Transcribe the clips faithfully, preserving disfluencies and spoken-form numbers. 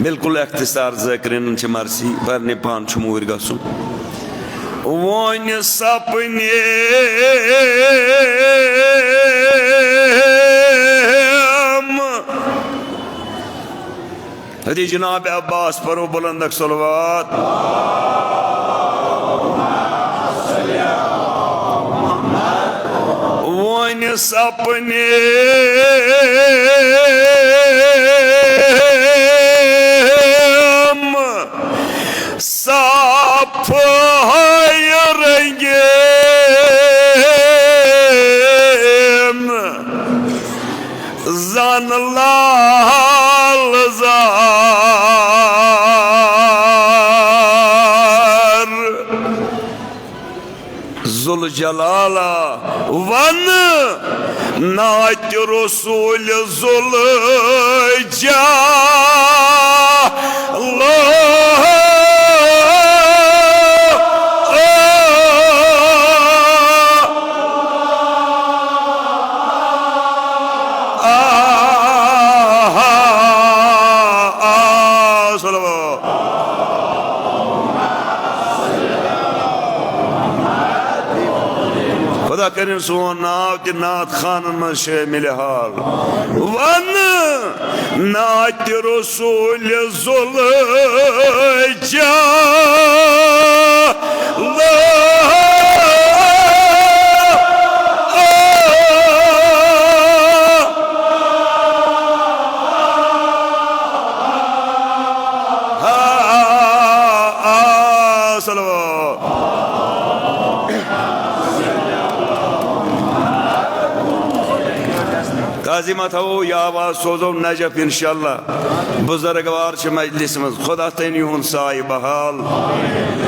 بالکل اختصار ذاکرینن چھِ مرثی پرنہِ، پانہٕ چھُم اوٗرۍ گژھُن۔ وۄنۍ سپنے ہم۔ حضرت جناب عباس پرو بلند اکھ صلوات۔ وۄنۍ سپنے ہم صاف رنگین، زن لال زار۔ ذوالجلالہ ون نعت رسول ذوالجلالہ۔ آ، آ، آ، صلوات۔ خدا کرن سون ناو تہِ نعت خانن منٛز شٲمِل حال۔ ون نعت رسول ذوالجلال۔ آ، آ، آ، صلوات۔ قاضی ما تھاوو، یہِ آواز سوزو نجف انشاءاللہ۔ بزرگوار چھِ مجلس منٛز، خدا تھٲیِن یِہُنٛد سایہِ بحال۔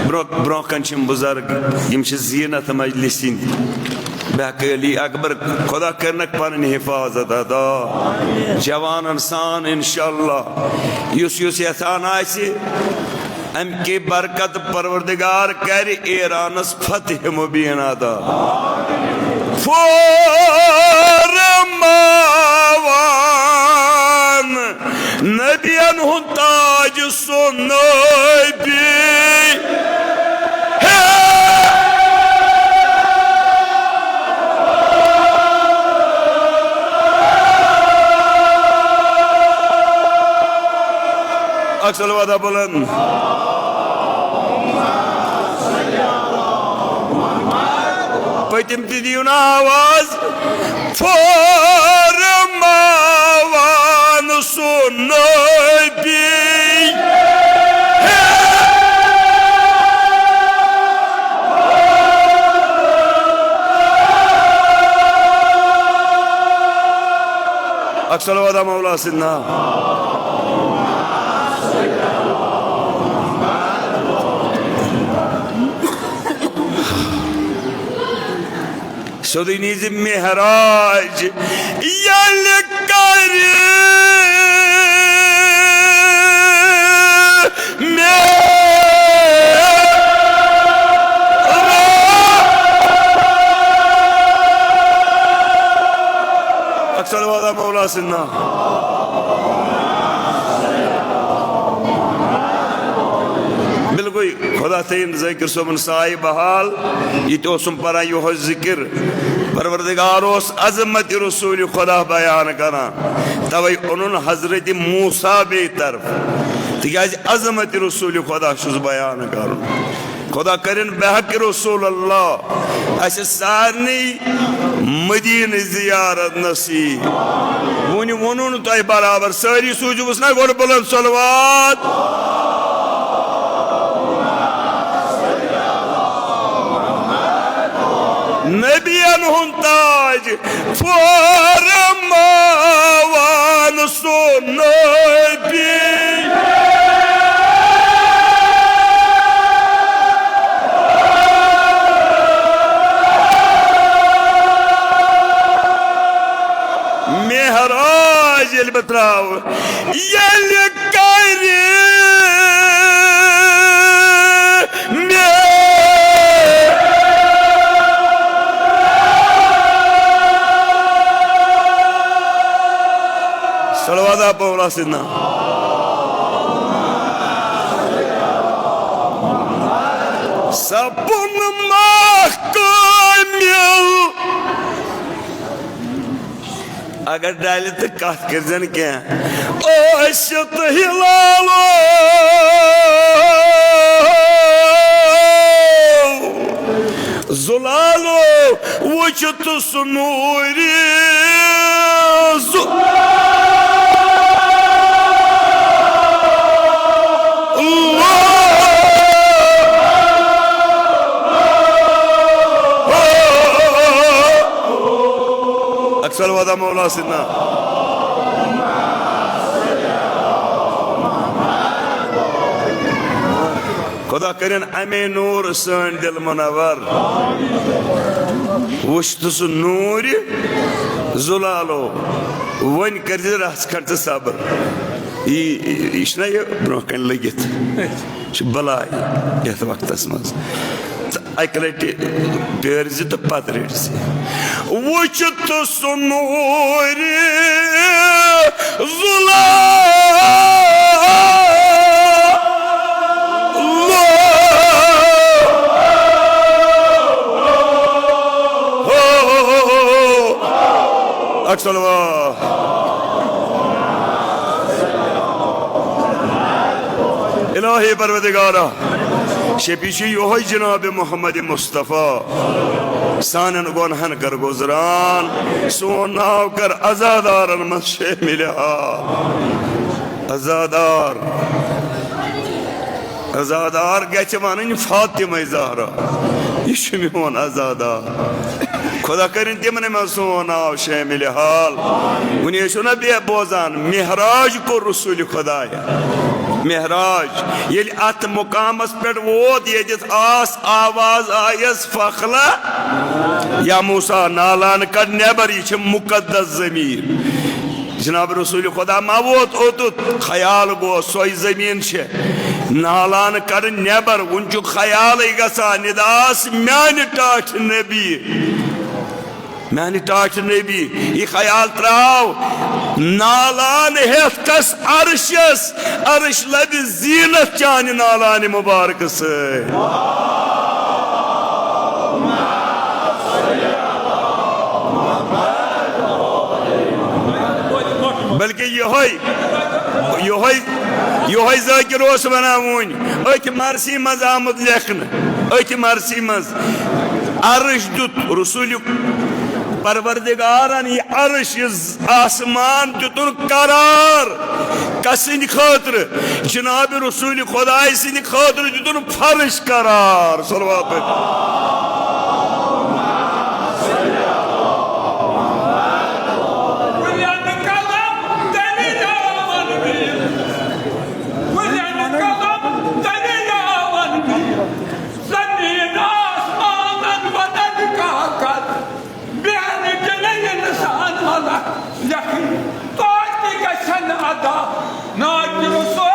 برٛونٛہہ، برٛونٛہہ کنہِ چھِ یِم بزرگ، یِم چھِ زینت مجلس ہٕنٛدۍ۔ بہٕ ہٮ۪کہٕ علی اکبر، خدا کٔرنَکھ پنٕنۍ حفاظت عطا۔ جوانن سان انشاءاللہ۔ یُس یُس یژھان آسہِ، امہِ کہِ برکت پروردگار کرِ ایرانس فتح مبین عطا۔ فرماوان نبین ہُنٛد تاج سُہ نبی۔ ہے! اکھ صلوات بلند۔ پٔتِم تہِ دِیِو نا آواز۔ فرماوان سُہ نبی۔ اکھ صلوات مولا سیدنا۔ سیوٚدُے نیٖزِ معراج ییٚلہِ کرِ مےٚ۔ اکھ صلوات مولا سیدنا۔ بالکل، خدا تھٲیِن ذٲکِر صٲبُن سایہِ بحال۔ یہِ تہِ اوسُم پران یِہوٚے ذِکِر۔ پروردگار اوس عظمت رسول خدا بیان کران، توے اوٚنُن حضرت موسیٰ بیٚیہِ طرف، تِکیازِ عظمت رسول خدا چھُس بیان کرُن۔ خدا کٔرِن بحق رسول اللہ اسہِ سارنٕے مدینہٕ زیارت نصیب۔ وُنہِ ووٚنُو نہٕ تۄہہِ برابر، سٲری سوٗزِوُس نا گۄڈٕ بلند صلوات۔ نبین ہُنٛد تاج فرماوان سُہ نبی۔ معراج ییٚلہِ بہٕ تراوٕ، ییٚلہِ کرِ مےٚ۔ صلوات آپ مولا سیدنا۔ سپُن ماہ کٲمِل۔ اگر ڈالہِ تہٕ کتھ کٔرزٮ۪ن کینٛہہ۔ ٲسِتھ ہلالو زُلالو وُچھِتھ سُہ نوٗرِ زُ-، اللہ۔ اکثر وعدہ مولا سیدنا۔ خدا کٔرِن اَمے نوٗر سٲنۍ دِل منور۔ وٕچھ تہٕ سُہ نوٗرِ زُلالو، وۄنۍ کٔرزِ رژھ کھنٛڈ تہٕ صبر۔ یہِ، یہِ چھُنہ یہِ برونٛہہ کنہِ لٔگِتھ، یہِ چھُ بلاے یتھ وقتس منٛز۔ تہٕ اکہِ لٹہِ پیٲرزِ تہٕ پتہٕ رٔٹزِ۔ وٕچھ تہٕ سُہ نوٗرِ زُلالو۔ اکھ صلوات۔ الہی پروردگارا، شفیع چھُ یُہوے جناب محمد مصطفیٰ۔ سانٮ۪ن گۄنہن کر گُزران، سون ناو کر عزادارن منٛز شٲمِل۔ آ، عزادار، عزادار گژھِ ونٕنۍ فاطمہ زہرا، یہِ چھُ میون عزادار۔ خدا کٔرِن تِمنٕے منٛز سون ناو شٲمِل حال۔ وُنہِ ٲسِو نا بیٚیہِ بوزان، معراج کوٚر رسول خدایا۔ معراج ییٚلہِ اتھ مقامس پٮ۪ٹھ ووت، ییٚتٮ۪تھ آس آواز آیس، "فخلع یا موسیٰ، نالان کڑ نٮ۪بر، یہِ چھِ مقدس زمین۔" جناب رسول خدا ما ووت اوٚتُتھ، خیال گوٚو سۄے زمین چھِ، نالان کڑ نٮ۪بر۔ وُنہِ چھُ خیالٕے گژھان، ندا آس میانہِ ٹاٹھۍ نبی۔ میانہِ ٹاٹھۍ نبی، یہِ خیال تراو، نالان ہیتھ کس عرشس، عرش لبہِ زینت چانہِ نالانہِ مبارکہٕ سۭتۍ۔ بلکہ یہوے، یہوے، یہوے ذاکر اوس ونان وُنۍ، أتھۍ مرثی منٛز آمُت لیکھنہٕ، أتھۍ مرثی منٛز۔ عرش دیُت رسول پروردگارن، یہِ عرش، یہِ آسمان دیُتُن قرار کسٕنٛدِ خٲطرٕ؟ جناب رسول خداے سٕنٛدِ خٲطرٕ دیُتُن فرش قرار۔ صلوات پٔرِو۔ زمین آسمانن بدل کاکد، بیہنہٕ کِنۍ انسان ملک لیکھٕنۍ، توتہِ گژھن ادا ناکہِ رسول۔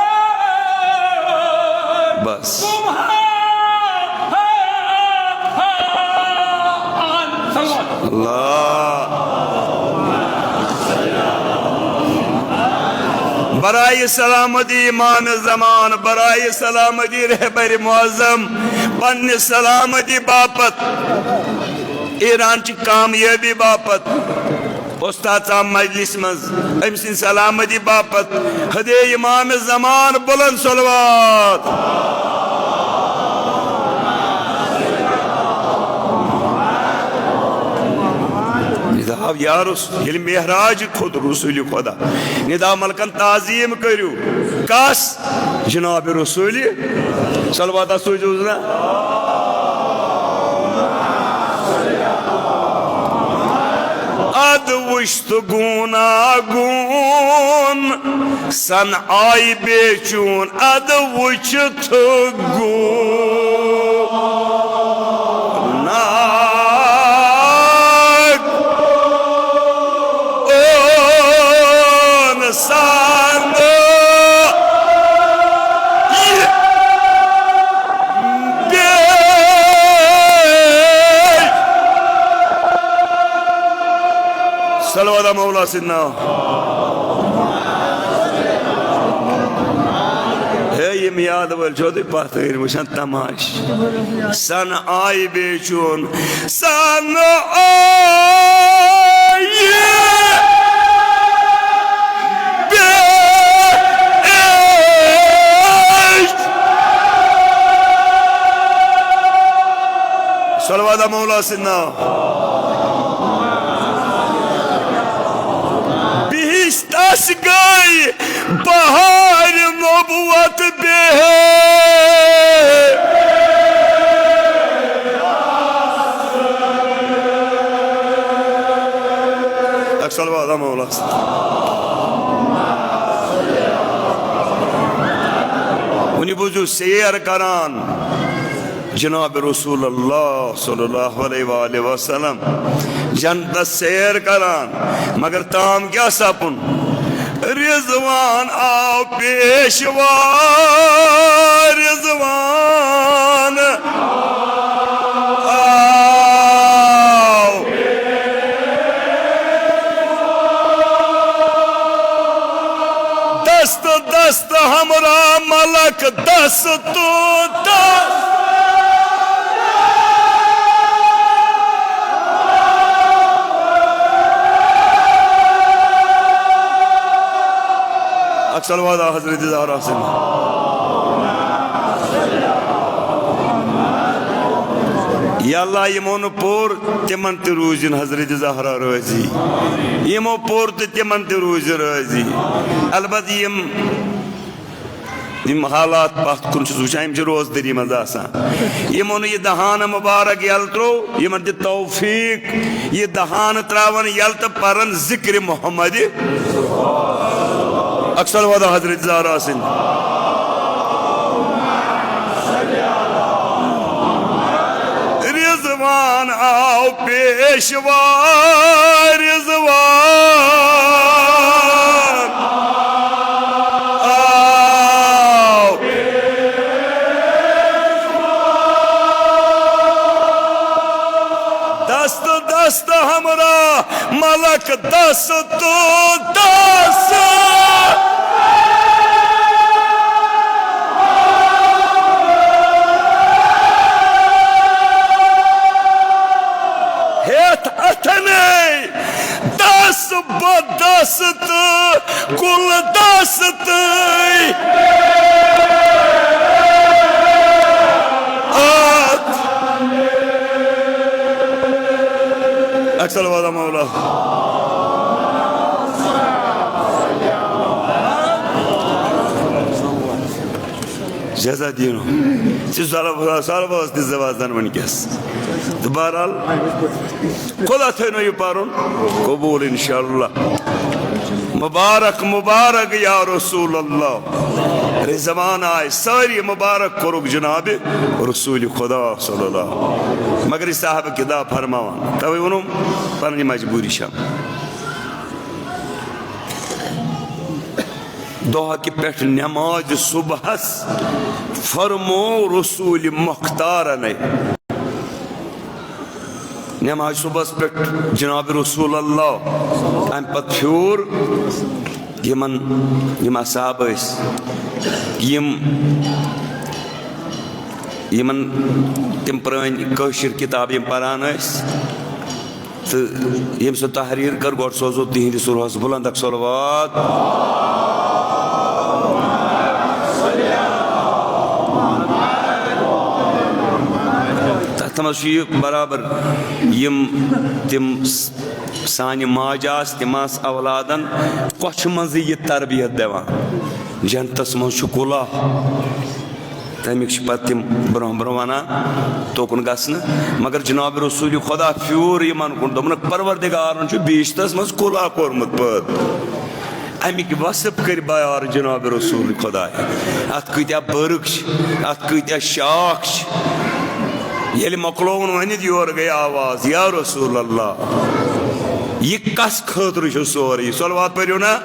بس۔ تمہارا اللہ۔ برائے سلامتی امام زمان، برائے سلامتی رہبر معظم، پننہِ سلامتی باپتھ، ایران چہِ کامیٲبی باپتھ، استاد صاحب مجلس منٛز، أمۍ سٕنٛدِ سلامتی باپتھ، ہدے امام زمان بلند صلوات۔ ندا آو یارس، ییٚلہِ معراج کھوٚت رسول خدا، ندا ملکن تعظیم کٔرِو۔ کس؟ جناب رسول۔ صلوات سوٗزِو نا۔ ادٕ وٕچھ تہٕ گوٗنا گوٗن سن آیہِ بے چون، ادٕ وٕچھِتھ گوٗناک اون سان یہِ بیٚیہِ۔ صلوات مولا سیدنا۔ ہے، یہِ یاد وٲلۍ چھِو تُہۍ پتھ کَنۍ وٕچھان تماش۔ سن آیہِ بیٚیہِ چون، سن آیہِ بیٚیہِ۔ صلوات مولا سٕنٛدۍ ناو۔ بِہِشتس گٔے بہار نبوت بیٚہے۔ اکھ صلوات مولا۔ وٕنہِ بوٗزِو سیر کران۔ جناب رسول اللہ صلی اللہ علیہ وآلہ وسلم جنتس سیر کران، مگر تام کیا سپُن؟ رضوان آو پیشوا، رضوان آو۔ دست دست ہمراہ ملک دست دست۔ اکھ صلوات حضرت زہرا سٕنٛدِ۔ یا اللہ، یِمو نہٕ پوٚر، تِمن تہِ روٗزِن حضرت زہرا رٲضی۔ یِمو پوٚر تہٕ تِمن تہِ روٗزِ رٲضی۔ البتہٕ یِم، یِم حالات پتھ کُن چھُس وٕچھان، یِم چھِ روزدٔری منٛز آسان۔ یِمو نہٕ یہِ دہانہٕ مُبارک یَلہٕ ترٛوو، یِمن دِ توفیق یہِ دہانہٕ ترٛاوان یَلہٕ تہٕ پران ذکر محمد۔ اکھ صلوات حضرت زہرا سٕنٛدِ۔ رضوان آو پیشوا، رضوان آو۔ دست دست ہمراہ ملک دست دست۔ ہیتھ اتھنے دست بدست گل دست۔ اتھ اکھ صلوات مولا۔ جزا دینو۔ ژٕ صلوات، صلوات تہِ زٕ وازن وٕنکیٚس۔ تہٕ بہرحال، خدا تھٲینو یہِ پرُن قبول انشاءاللہ۔ مبارک، مبارک یا رسول اللہ۔ رضوان آئے، ساری مبارک کوٚرُکھ جناب رسول خدا صلی اللہ۔ مگر یہِ صاحب کتاب فرماوان، توے ووٚنُم پنٕنۍ مجبوری چھم۔ دۄہ کہِ پٮ۪ٹھ نماز صبحس فرمو رسول مختارنے۔ نماز صبحس پٮ۪ٹھ جناب رسول اللہ، امہِ پتہٕ پھیوٗر یِمن، یِم اصحاب ٲسۍ، یِم، یِمن تِم پرٲنۍ کٲشِر کِتاب یِم پران ٲسۍ، تہٕ ییٚمۍ سۄ تحریر کٔر، گۄڈٕ سوزو تِہنٛدِس روحس بلند اکھ صلوات۔ تتھ منٛز چھُ یہِ برابر، یِم تِم س-، سانہِ ماجہِ آسہٕ، تِم آسہٕ اولادن کۄچھِ منٛزٕے یہِ تربیت دِوان۔ جنتس منٛز چھُ کُلا۔ تَمِکۍ چھِ پَتہٕ تِم برونٛہہ برونٛہہ وَنان توکُن گژھنہٕ، مگر جناب رسول خدا پھیوٗر یِمَن کُن، دوٚپنَکھ، پروردگارَن چھُ بیشتَس منٛز کُلا کوٚرمُت پٲدٕ۔ اَمِکۍ وصف کٔرۍ بیان جناب رسول خدایَن۔ اَتھ کۭتیٛاہ بٔرٕکھ چھِ، اَتھ کۭتیٛاہ شاخ چھِ۔ ییٚلہِ مۄکلووُن ؤنِتھ، یورٕ گٔے آواز، یا رسول اللہ، یہِ کَس خٲطرٕ چھُ سورُے؟ صلوات پٔرِو نا۔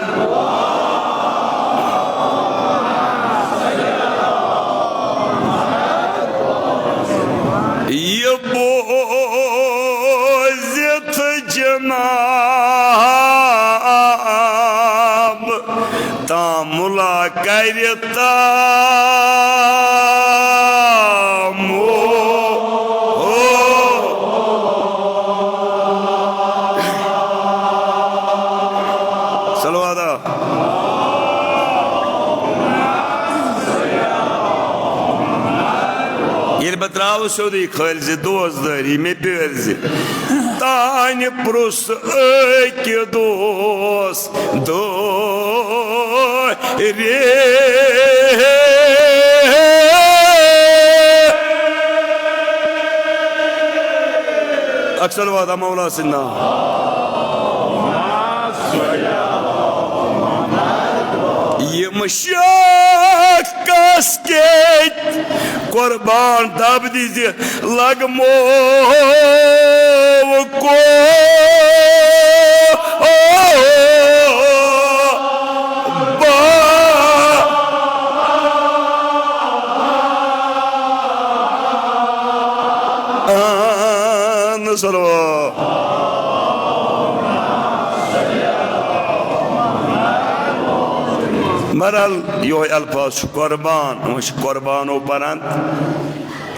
یہِ بوٗزِتھ جناب تام ملاقات کرِ تامو۔ صلواتا۔ ییٚلہِ بہٕ ترٛاوٕ سیوٚدُے خٲلۍ زِ دوس دٲری مےٚ بیٲرۍ زِ۔ تانۍ پرُژھ أکۍ دوس دٲرِ۔ اکھ صلوات مولا سٕنٛدِ ناو۔ یِم شخص کس کے قربان دب دیزِ لگمو کو آن صلوات۔ بہرحال، یہوے الفاظ چھُ قربان، وۄنۍ چھُ قربانو پران۔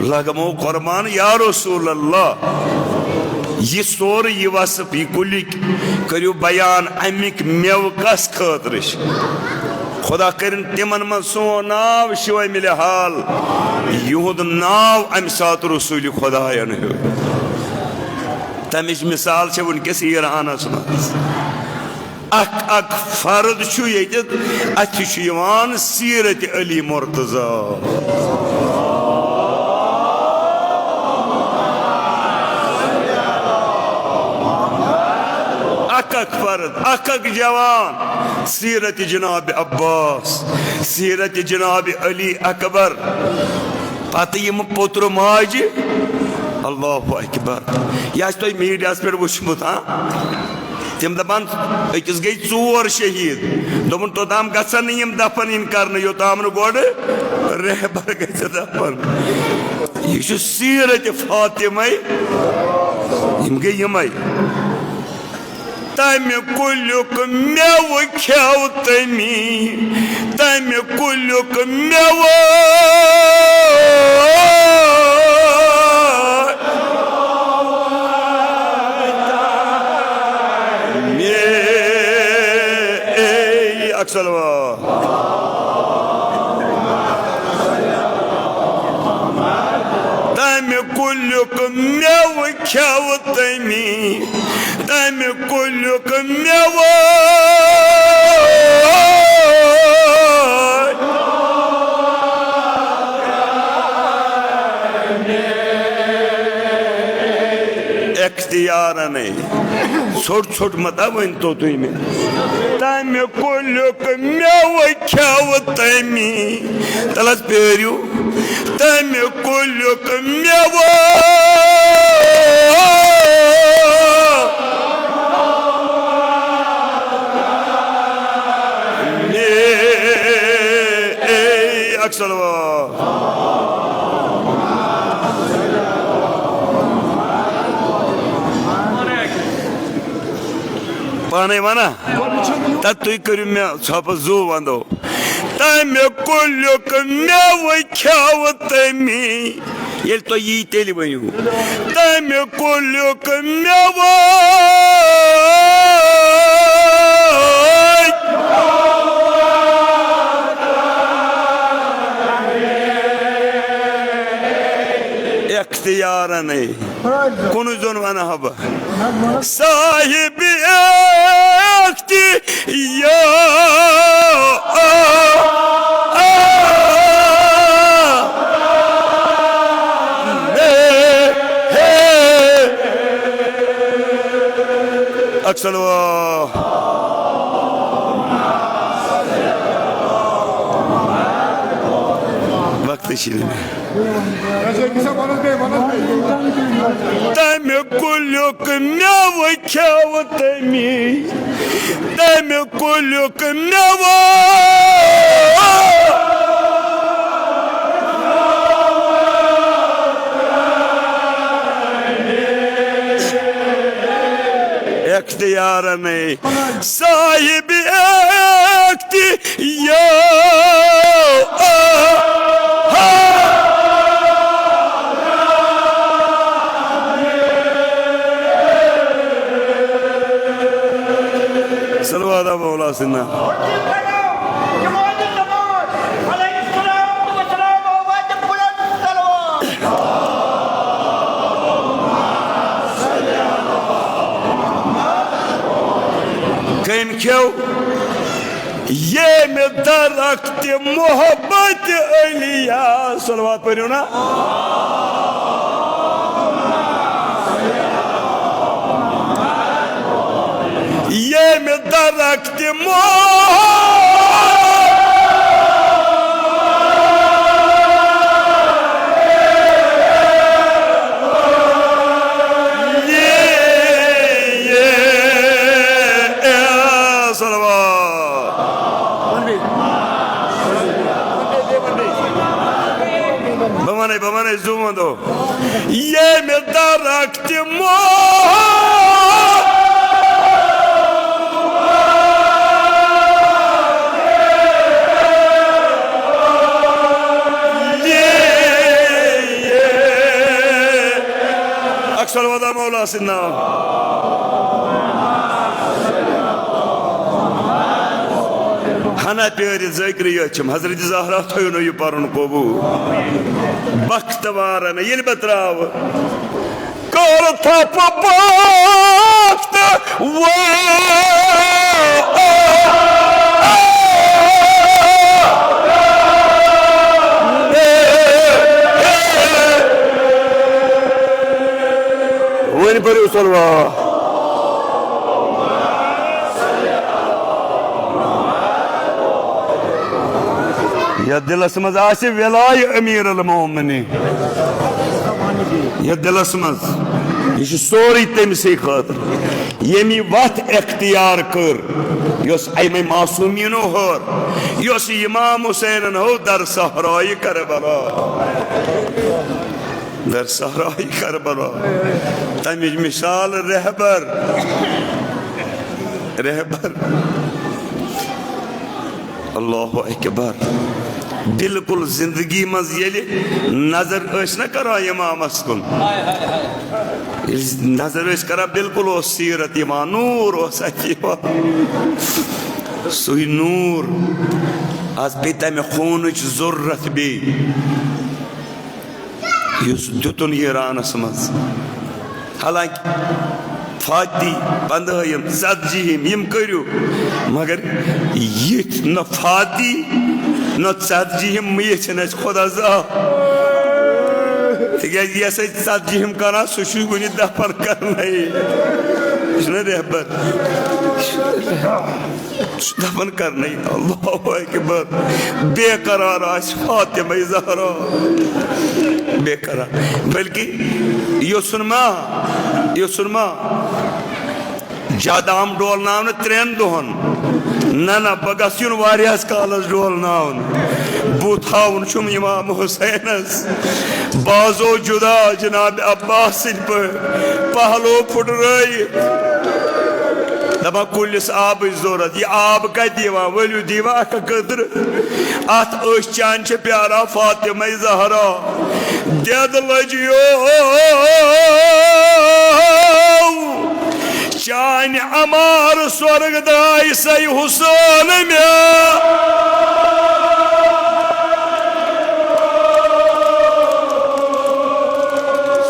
لگمو قربان یا رسول اللہ۔ یہِ سورُے، یہِ وصف، یہِ کُلِک کٔرِو بیان، اَمِکۍ مٮ۪وٕ کس خٲطرٕ چھِ؟ خدا کٔرِن تِمن منٛز سون ناو شٲمِلِ حال، یِہُنٛد ناو اَمہِ ساتہٕ رسوٗلِ خدایَن ہیوٚت۔ تَمِچ مثال چھےٚ وٕنکیٚس ایرانَس منٛز۔ اکھ اکھ فرد چھُ ییٚتہِ، اَتھِ چھُ یِوان سیرت علی مرتضی۔ اکھ اکھ فرد، اکھ اکھ جوان، سیرت جناب عباس، سیرت جناب علی اکبر۔ پتہٕ یِم پوٚتُر ماجہِ، اللہ اکبر۔ یہِ آسہِ تۄہہِ میٖڈیاہَس پٮ۪ٹھ وٕچھمُت، ہاں؟ تِم دپان، أکِس گٔے ژور شہیٖد۔ دوٚپُن، توٚتام گژھن نہٕ یِم دفن یِنۍ کرنہٕ، یوٚتام نہٕ گۄڈٕ رہبر گژھِ دفن۔ یہِ چھُ سیرت فاطمہ۔ یِم گٔے یِمے۔ تمہِ کُلیُک مٮ۪وٕ کھیوٚو تٔمی، تمہِ کُلیُک مٮ۪وٕ۔ مے-، اے، اکھ صلوات۔ تمہِ کُلیُک مٮ۪وٕ کھیوٚو تٔمی، تمہِ کُلیُک مٮ۪وٕ۔ اختیارنٕے ژھوٚٹ ژھوٚٹ متا ؤنۍ تو تُہۍ مےٚ۔ تمہِ کُلیُک مٮ۪وٕ کھیوٚو تٔمی۔ تَلہٕ حظ پیٲرِو۔ تمہِ کُلیُک مٮ۪وٕ۔ اے، اکھ صلوات۔ پانے ونا۔ تہ تُہۍ کٔرِو مےٚ ژھۄپہٕ زُو وَندو۔ تَمہِ کُلیُک مٮ۪وٕ کھیوٚو تٔمی۔ ییٚلہِ تُہۍ یی تیٚلہِ ؤنِو۔ تَمہِ کُلیُک مٮ۪وٕ۔ اختیارنٕے۔ کُنُے زوٚن وَنہٕ ہا بہٕ۔ صاحب اختیار۔ اکھ صلوات۔ وقت چھِ نہٕ مےٚ۔ تَمہِ کُلیُک مٮ۪وٕ کھیوٚو تٔمی، تَمہِ کُلیُک مٮ۪وٕ۔ اختیار نے صاحب اختیار۔ صلوات مولا سنا۔ کٔمۍ کھیوٚو ییٚمہِ درخت محبت علی؟ صلوات پٔرِو نا۔ ییٚمہِ درخت محبت صلوات۔ بہٕ وَنَے، بہٕ وَنَے، زٕ وَنو۔ ییٚمہِ درخت محبت اکثر ودا مولا سٕنٛدۍ ناو۔ ہنا پیٲرِتھ ذٲکرِ یٲتۍ چھِم۔ حضرت زہرا تھٲیِو نہٕ یہِ پَرُن قبوٗل۔ بختوارن ییٚلہِ بہٕ ترٛاوٕ، کٔر تھپھ بخت وارن۔ وۄنۍ پٔرِو صلوات۔ یتھ دِلس منٛز آسہِ ولایہِ امیر المومنین، یتھ دِلس منٛز، یہِ چھُ سورُے تٔمۍ سٕے خٲطرٕ، ییٚمۍ یہِ وتھ اختیار کٔر، یۄس اَمے معصومیٖنو ہٲر، یۄس امام حسینن ہٲو در صحرایہِ کربلا۔ در صحرای کربلا۔ تمِچ مثال رہبر، رہبر۔ اللہ اکبر۔ بالکل زندگی منٛز ییٚلہِ نظر ٲسۍ نہ کران امامس کُن، ییٚلہِ نظر ٲسۍ کران، بالکل اوس سیرت یِوان، نوٗر اوس اتہِ یِوان۔ سُے نوٗر۔ از پیٚیہِ تمہِ خوٗنٕچ ضروٗرت بیٚیہِ۔ یُس دیُتُن ایرانس منٛز۔ حالانکہ فاتی پندہٲیِم، ژتجیٖہِم یِم کٔرِو، مگر یِتھۍ نہ فاتی نہ ژتجیٖہِم یِتھۍ چھِنہٕ اَسہِ خۄدا زانٛہہ۔ تِکیٛازِ یۄس اَسہِ ژتجیٖہِم کران، سُہ چھُ وُنہِ دفن کرنَے۔ یہِ چھُنہ رہبر۔ دفن کرنے۔ اللہ اکبر۔ بے قرار آسہِ فاطمہ زہرا۔ بے قرار۔ بلکہ یوٚژھُن ما، یوٚژھُن ما جادام ڈولناونہٕ ترٛٮ۪ن دۄہن۔ نہ، نہ، بہٕ گژھٕ یُن واریاہس کالس ڈولناونہٕ۔ بہٕ تھاوُن چھُم امام حسینس بازو جدا جناب عباس سٕنٛدۍ پٲٹھۍ پہلو پھُٹرٲیِتھ۔ دپان کُلِس آبٕچ ضروٗرت، یہِ آب کتہِ یِوان؟ ؤلِو دِیوا اکھ قطرٕ۔ اتھ أچھ چانہِ چھِ پیاران فاطمہ زہرا۔ دٮ۪د لٔجیو چانہِ عمار سۄرگ داے سَے حسین مےٚ۔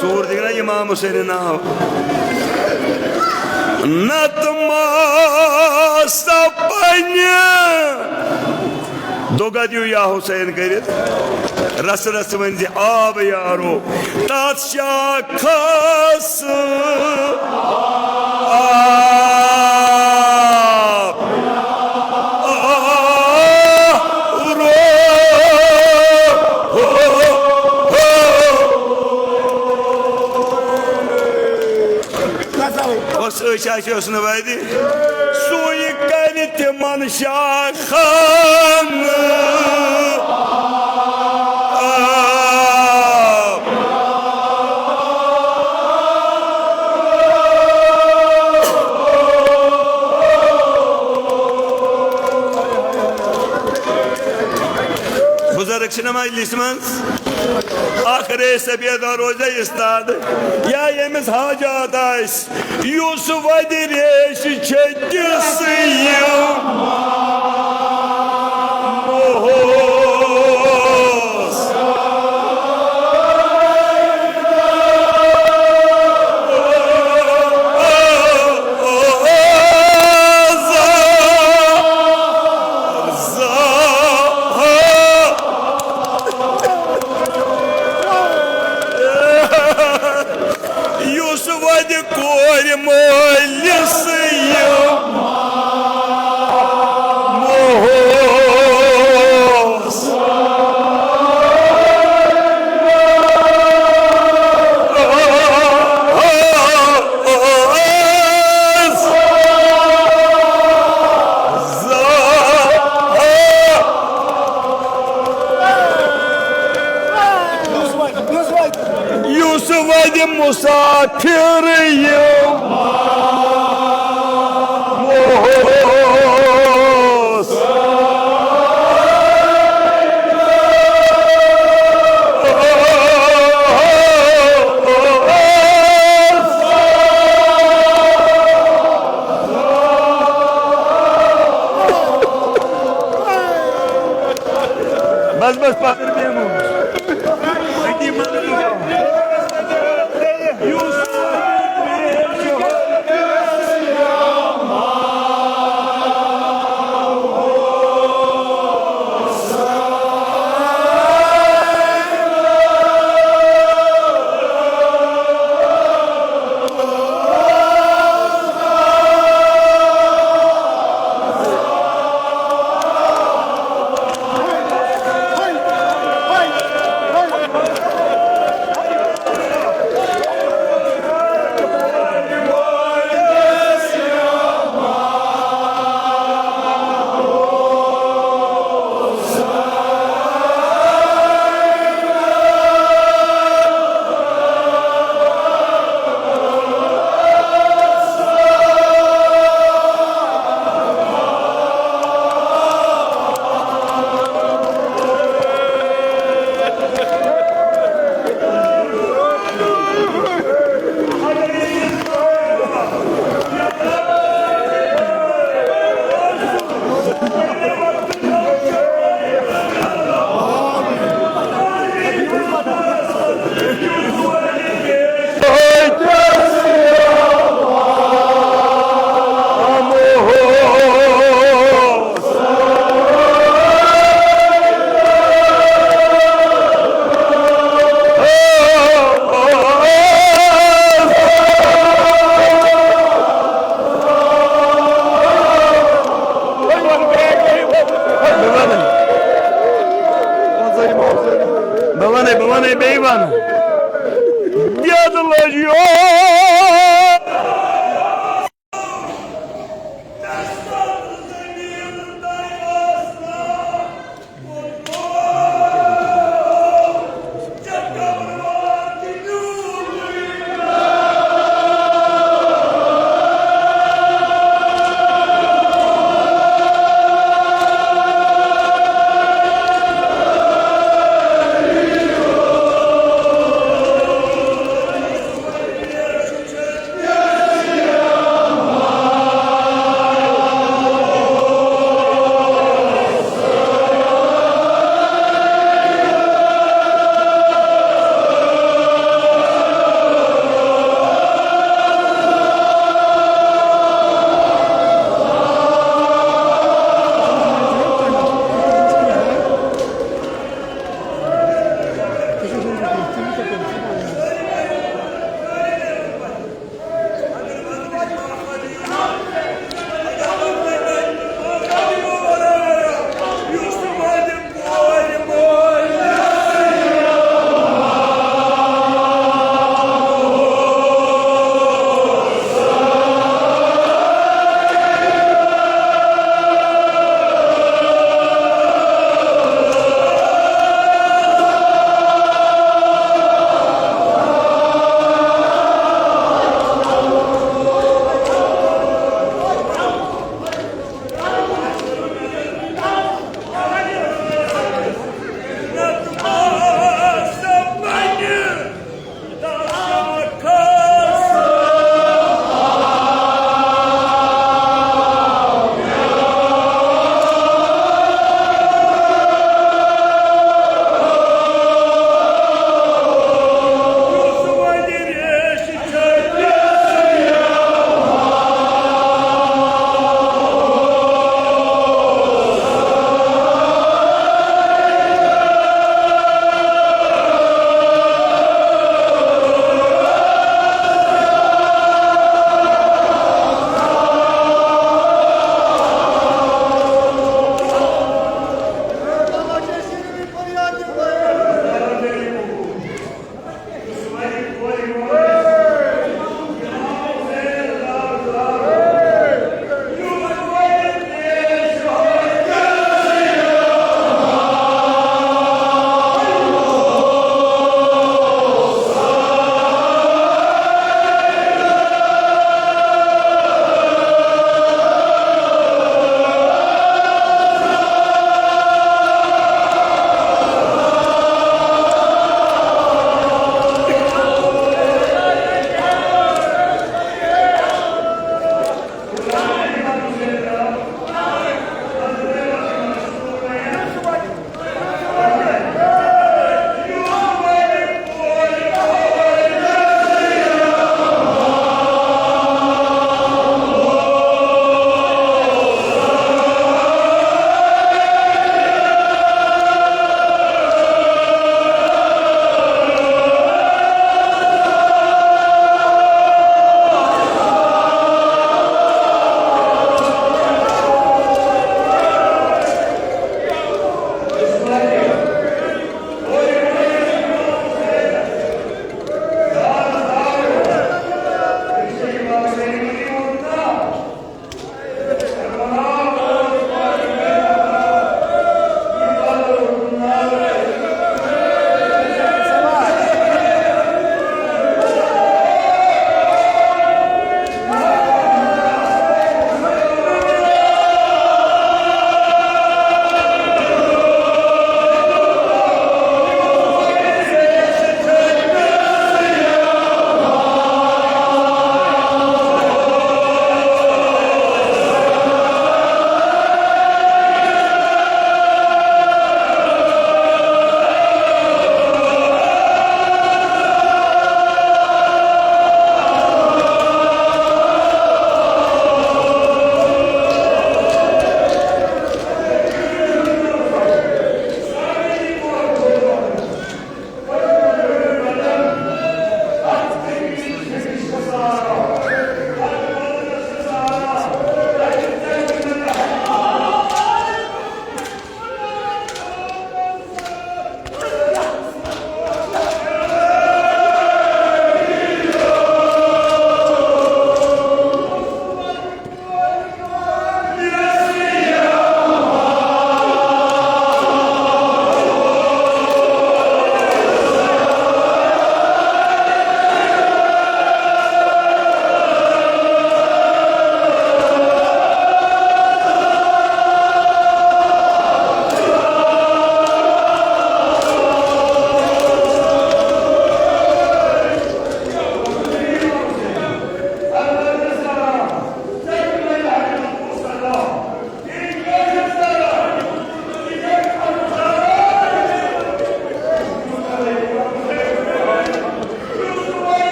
سوٗر دِگنا امام حسین ناو۔ نتہٕ ما سپنہِ۔ دوگا دِیِو یا حسین کٔرِتھ۔ رس رس ؤنۍ زِ آب یارو۔ تتھ شاخس آب۔ آب رو۔ بس أسۍ حظ چھِ حسنہٕ وادی۔ سُے کرِ تِمن شاخن۔ چھِنہ مجلسہِ منٛز اکھ ریش سفیدہ روزے استاد، یا ییٚمِس حاجات آسہِ، یُس وَدِ ریش چھِ تِژھٕے یِم۔ یُس وَدِ کورِ مٲلِس یہِ موہوس۔ یُس وَدِ مُسافِر یِم موہوس۔ بس، بس، پکھ۔